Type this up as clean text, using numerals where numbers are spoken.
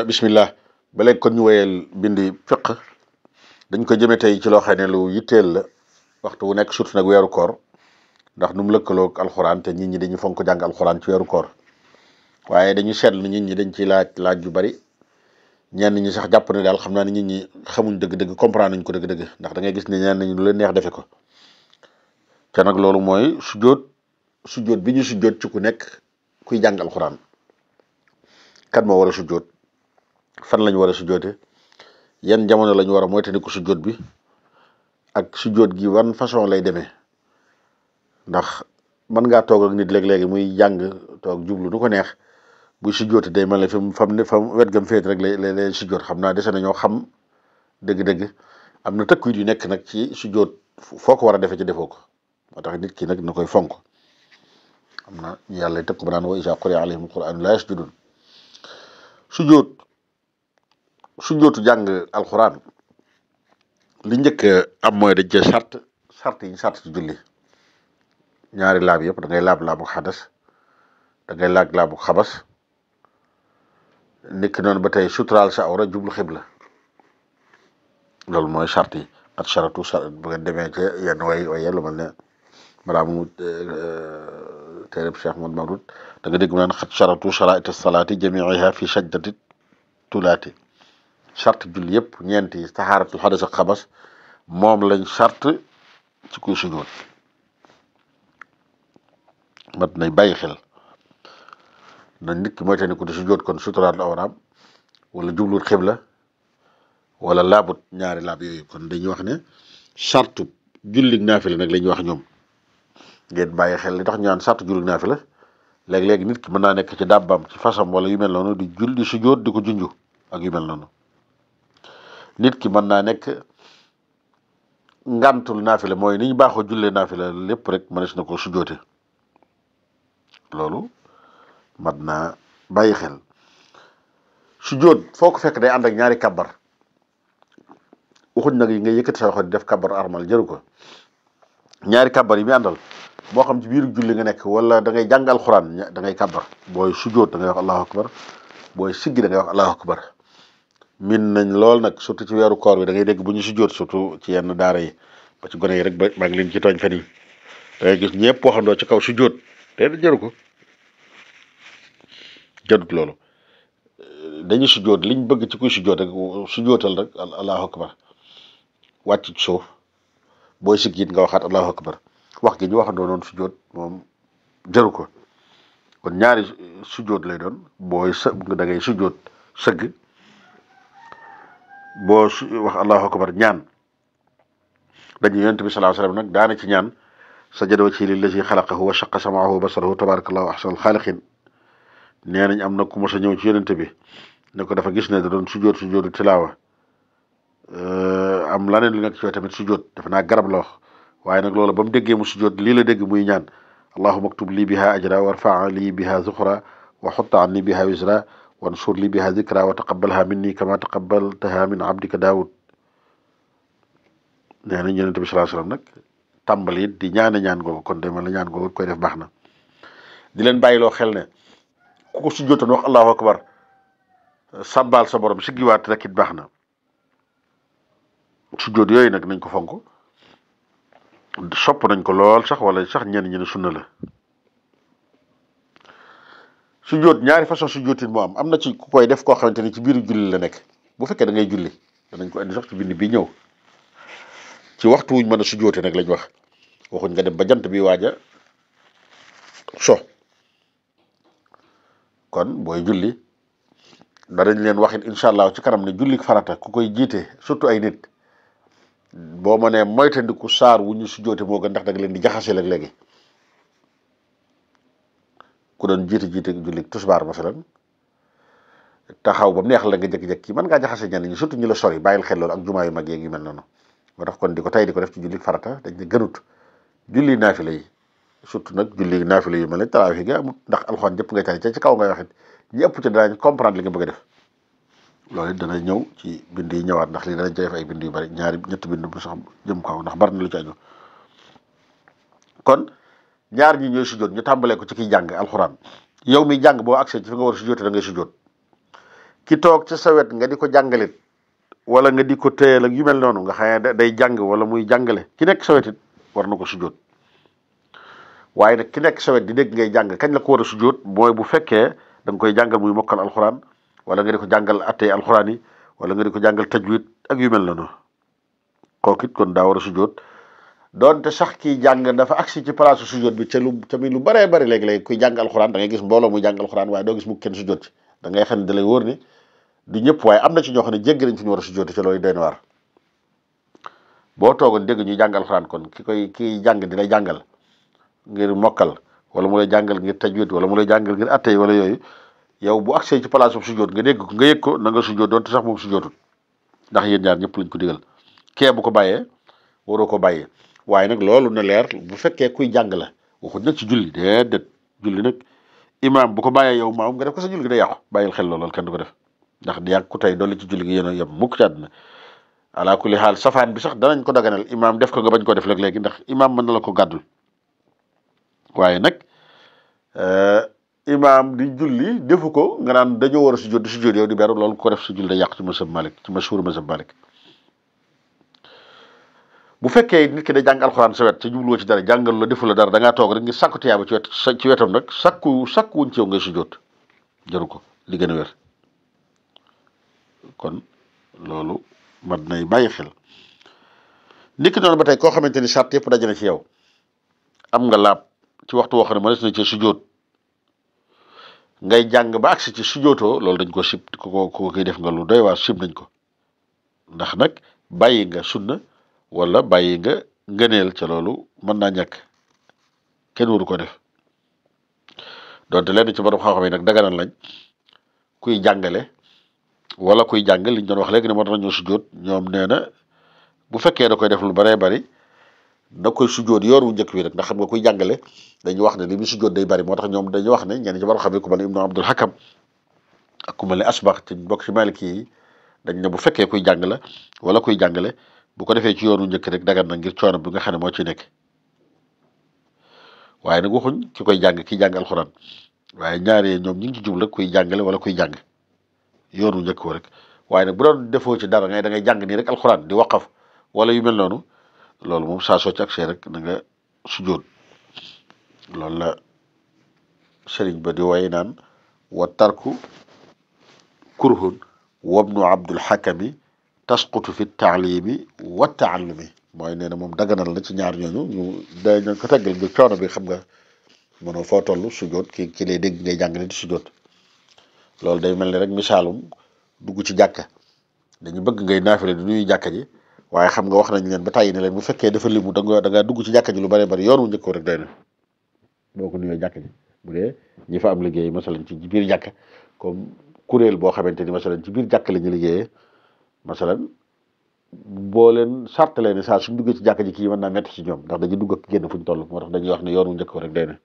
bismillah ba léegi kon ñu wéyal bindi fiq dañ ko jëme tey ci loo xam ne lu yitteel la waxtu wu nekk surtout nag weeru koor ndax nu mu lëkkaloog alxuraan te nit ñi dañu fonk jàng alxuraan ci weeru koor waaye dañu seetlu nit ñi dañ ciy laaj yu bari ñenn ñi sax jàpp ne daal xam naa ne nit ñi xamuñ dëgg-dëgg comprendre nañ ko dëgg-dëgg ndax da ngay gis ne ñenn ñi lu leen neex defe ko te nag loolu mooy sujjóot bi ñu sujjóot ci ku nekk kuy jàng alxuraan kan moo war a sujjóot fan lañu war a sujjóote yan jamono lañu war a moytandiku sujjóot bi ak sujjóot gi wan façon lay demee ndax mën ngaa toog ak nit léeg-léegi muy jàng toog jublu nu ko neex buy sujjóote day mel ne fam wet gam féet rek lay sujjóot xam naa dese nañoo xam dëgg-dëgg am na tëkkuit yu nekk nag ci sujjóot foo ko war a defee ci defoo ko moo tax nit ki nag na koy fonk am na ñu yàlla tëkk ba naan wa izaa quri'a alayhimul qur'aanu laa yasjuduun sujjóotu jàng alxuraan li njëkk am mooy dañ cee sart yi ñu sart ci julli ñaari laab yëpp da ngay laabu xadas da ngay laabu xabas nekk noonu ba tey suturaal sa awra jublu xibla loolu mooy sart yi at saratu bu ngeen demee ci yenn way lu mel ne maraamu téereb Cheikh Mouhamed Maodoud da nga dégg mu naan xat saratu sharaa'ita salaati jamiiha fi sajdati tulaati charte julli yëpp ñeenti taxaaratul xadas ak xabas moom lañ charte ci kuy sujjóot mat nay bàyyi xel na nit ki mooy te ni ku di sujjóot kon suturaat la awraam wala jubluut xibla wala laabut ñaari laab yooyu kon dañuy wax ne charte jullig naafila nag la ñuy wax ñoom ngeen bàyyi xel li tax ñu naan charte jullig naafila léeg-léegi nit ki mën naa nekk ci dàbbaam ci fasam wala yu mel noonu di sujjóot di ko junju ak yu mel noonu nit ki mën naa nekk ngantul naafila mooy ni ñu baaxoo jullee naafila lépp rek mënees na ko sujjoote loolu mat naa bàyyi xel sujjoot foo ko fekk day ànd ak ñaari kabar waxuñ nag yi nga yëkkati sa loxo di def kabar armal jëru ko ñaari kabar yi muy àndal moo xam ci biiru julli nga nekk wala da ngay jàng alxuraan da ngay kabar booy sujjoot da ngay wax allahu akbar booy siggi da ngay wax allahu akbar min nañ lool nag surtout ci weeru koor bi da ngay dégg bu ñu sujjóot surtout ci yenn daara yi ba ci gone yi rek ba maa ngi leen ci tooñ fan yi da ngay gis ñëpp waxandoo ci kaw sujjóot te jaru ko jarut loolu dañuy sujjóot liñ bëgg ci kuy sujjóot rek sujjóotal rek allahu akbar wàcc ci suuf booy sigg it nga waxaat allahu akbar wax gi ñu waxandoo noonu sujjóot moom jaru ko kon ñaari sujjóot lay doon booy da ngay sujjóot sëgg boo wax allahu akbar ñaan dañu yonent bi sallallahu alayhi wasallam nag daana ci ñaan sajada wajhi lillazi xalaqahu wa shaqqa sam'ahu wa basarahu tabarakallahu ahsanul xaaliqiin nee nañ am na ku mos a ñëw ci yonent bi ne ko dafa gis ne da doon sujjóotu tilaawa am laneen lu nekk ci tamit sujjóot dafa naa garab la wax waaye nag loolu ba mu déggee mu sujjóot lii la dégg muy ñaan allahumma aktub lii biha ajra warfa lii biha zuxra wa xutta anni biha wisra wansur li biha zikra wa taqabbalha minni kama taqabbaltaha min abdika daawud nee nañ yonent bi sallallahu alayhi wasallam nag tàmbali it di ñaan googu kon de man la ñaan googu koy def baax na di leen bàyyiloo xel ne ku ko sujjóotoon wax allahu akbar sàbbaal sa borom siggiwaat rek it baax na sujjóot yooyu nag nañ ko fonk sopp nañ ko lool sax wala sax ñenn ñi ne sunna la sujjóot ñaari façon sujjóotin moo am na ci ku koy def koo xamante ni ci biiru julli la nekk bu fekkee da ngay julli danañ ko indi sax ci bind bi ñëw ci waxtu wuñ mën a sujjóote nag lañ wax waxuñ nga dem ba jant bi waaja so kon booy julli danañ leen waxit incha allah ci kanam ne julli farata ku koy jiite surtout ay nit boo mënee moytandiku saar wu ñu sujjóote moo gën ndax da nga leen di jaxase léeg-léegi ku doon jiite julli tusbaar masalan taxaw ba mu neex la nga jékki-jékki mën ngaa jaxase ñenn ñi surtout ñu la sori bàyyil xel loolu ak jumaa yu mag yeeg yu mel noonu moo tax kon di ko def ci julli farata dañ ne gënut julli naafila yi surtout nag julli naafila yu mel ne tarawih gi amut ndax alxuraan jëpp ngay tari ca ci kaw ngay waxit ñi ëpp ci danañ comprendre li nga bëgg a def loolu it dana ñëw ci bind yi ñëwaat ndax lii danañ ci def ay bind yu bari ñetti bind bu sax jëm kaw ndax bari na lu ci aju kon ñaar ñi ñooy sujjóot ñu tàmbalee ko ci kiy jàng alxuraan yow mi jàng boo accès ci fi nga war a sujjóote da ngay sujjóot ki toog ca sa wet nga di ko jàngalit wala nga di ko téyel ak yu mel noonu nga xam ne day jàng wala muy jàngale ki nekk sa wet it war na ko sujjóot waaye nag ki nekk sa wet di dégg ngay jàng kañ la ko war a sujjóot mooy bu fekkee da nga koy jàngal muy mokkal alxuraan wala nga di ko jàngal attey alxuraan yi wala nga di ko jàngal tajwid ak yu mel noonu kooku it kon daa war a sujjóot doonte sax kiy jàng dafa agsi ci place sujjóot bi ca mi lu baree bari léegi-léegi kuy jàng alxuraan da ngay gis mbooloo muy jàng alxuraan waaye doo gis mu kenn sujjóot ci da ngay xam ne da lay wóor ni du ñëpp waaye am na ci ñoo xam ne jéggi nañ fi ñu war a sujjóot ca loolu doy na waar boo toogoon dégg ñuy jàng alxuraan kon kiy jàng di lay jàngal ngir mokkal wala mu lay jàngal ngir tajwid wala mu lay jàngal ngir attey wala yooyu yow bu agsee ci place bu sujjóot nga dégg ko nga yëg ko na nga sujjóot doonte sax moom sujjóotul ndax yéen ñaar ñëpp lañ ko digal kee bu ko bàyyee waroo ko bàyyee waaye nag loolu na leer bu fekkee kuy jàng la waxuñ nag ci julli déedéet julli nag imaam bu ko bàyyee yow maam nga def ko sa julli gi day yàqu bàyyil xel loolu kenn du ko def ndax di yàgg ku tey dolli ci julli gi yéen a yem mukk ci àdduna ala kulli xaal safaan bi sax danañ ko daganal imaam def ko nga bañ ko def léegi ndax imaam mën na la ko gàddul waaye nag imaam di julli defu ko nga naan dañoo war a sujjóot di sujjóot yow di beru loolu ko def sa julli day yàqu ci mazhab Malik ci mashhur mazhab Malik bu fekkee nit ki da jàng alxuraan sa wet ca jubluwoo ci dara jàngal la defu la dara da ngaa toog rek ngir sàkku tiyaaba ci wetam nag sàkkuwuñ ci yow ngay sujjóot jaru ko li gën a wér kon loolu mat nay bàyyi xel nit ki noonu ba tey koo xamante ni sart yëpp daje na ci yow am nga laab ci waxtu woo xam ne mënees na ci sujjóot ngay jàng ba agsi ci sujjóotoo loolu dañ ko sib ko koy def nga lu doy waa sib nañ ko ndax nag bàyyi nga sunna wala bàyyi nga ngëneel ca loolu mën naa ñàkk kenn waru ko def donte lenn ci borom xam-xam yi nag daganal lañ kuy jàngale wala kuy jàng liñ doon wax léegi ne moo tax nañoo sujjóot ñoom nee na bu fekkee da koy def lu baree bari da koy sujjóot yoru njëkk bi rek ndax xam nga kuy jàngale dañuy wax ne li muy sujjóot day bari moo tax ñoom dañuy wax ne ñenn ci borom xam yi ku mel ne Ibnu Abdul Hakam ak ku mel ne Asbax ci bokk ci Maliki yi dañ ne bu fekkee kuy jàng la wala kuy jàngale bu ko defee ci yoonu njëkk rek dagan na ngir coono bi nga xam ne moo ci nekk waaye nag waxuñ ki koy jàng ki jàng alxuraan waaye ñaaree ñoom ñu ngi ci jublu kuy jàngale wala kuy jàng yoonu njëkk ko rek waaye nag bu doon defoo ci dara ngay da ngay jàng nii rek alxuraan di waqaf wala yu mel noonu loolu moom saa soo ci agsee rek na nga sujjóot loolu la sëriñ ba di woy naan wa tarku kurhun wabnu abdul hakami tasqutu fi taalimi wa taallumi mooy nee na moom daganal na ci ñaar ñooñu ñu dañ ko teggal bi coono bi xam nga mënoo foo toll sujjóot ki lay dégg ngay jàngale di sujjóot loolu day mel ni rek misaalum dugg ci jàkka dañu bëgg ngay naafile di nuyu jàkka ji waaye xam nga wax nañ leen ba tàyyi ne leen bu fekkee dafa limu da nga dugg ci jàkka ji lu bëree bëri yoon wu njëkkoo rek doy na boo ko nuyoo jàkka ji bu dee ñi fa am liggéey masalan ci biir jàkka comme kuréel boo xamante ni masalan ci biir jàkka la ñu liggéeyee masalan boo leen sartalee ne saa suñ duggee ci jàkka ji kii mën naa metti ci ñoom ndax dañuy dugg ak génn fu ñu toll moo tax dañuy wax ne yoon wu njëkkoo rek doy na